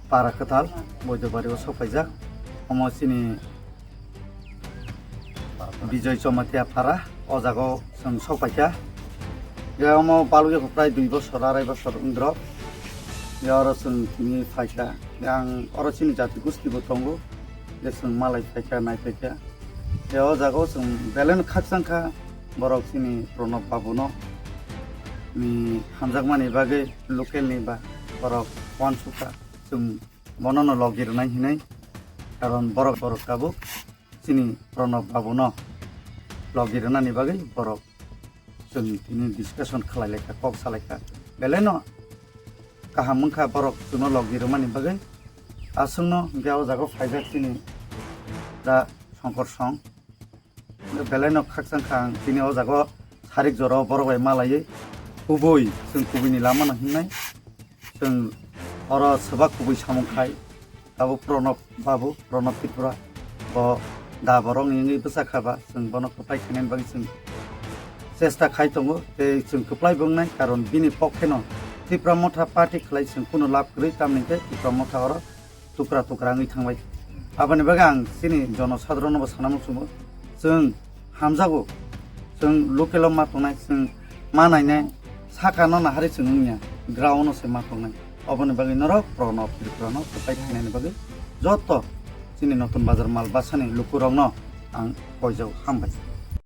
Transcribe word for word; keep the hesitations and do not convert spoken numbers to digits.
Para kwtal Boidobari o sok paijak. Omo chini Bijoy Chamatia para, o jaga o chwng sok paikha. Ya omo balwi prai dui bosor, arai bosor wngdrop. Ya oro chwng tini phaikha. Yang oro chini jati gusti bo tongo. Ya chwng malai phaikha, nai phaikha. Ya o jaga o chwng belai no khakchang kha borok chini Pranab Babu no. Ni hamjakmani bagwi local ni ba borok uansukha. Chwng bono no logi rwnai hinwi, karon borok, borok tabuk chini Pranab Babu no logi rwnani bagwi borok chwng tini discussion khlai laikha, kok sa laikha, belai no kaham wngkha borok chwngno logi rwmani bagwi. Aswkno hwnkhe o jaga o phaijak chini da Shankar Song. Belai no khakchang kha ang tini o jaga o sarik jora o borok bai malaiwi kubui chwng kubui ni lama no hingnai. Chwng oro swbak kubui samung khai abo Pranab Babu, Pranab Tripura, bo da borok ni wngwi bwsa kha ba chwng bono kwplai khainani bagwi chwng chesta khai tongo tei chwng kwplai bo wngnai, karon bini pokhe no Tipra Motha party khlai chwng kunu lab kwrwi, tamni hwnkhe Tipra Motha oro tukra tukra wngwi thangbai. Aboni bagwi ang chini jono sadharon no bo sana muchungo, chwng hamjago, chwng local o ma tongnai, chwng ma nainai, saka no nahari chwng wngya, ground no se ma tongnai. Oboni bagwi norok Pranab Tripura no kwplai khainani bagwi joto chini Notun Bazar Malbasani lukurok no ang koijak, hambai.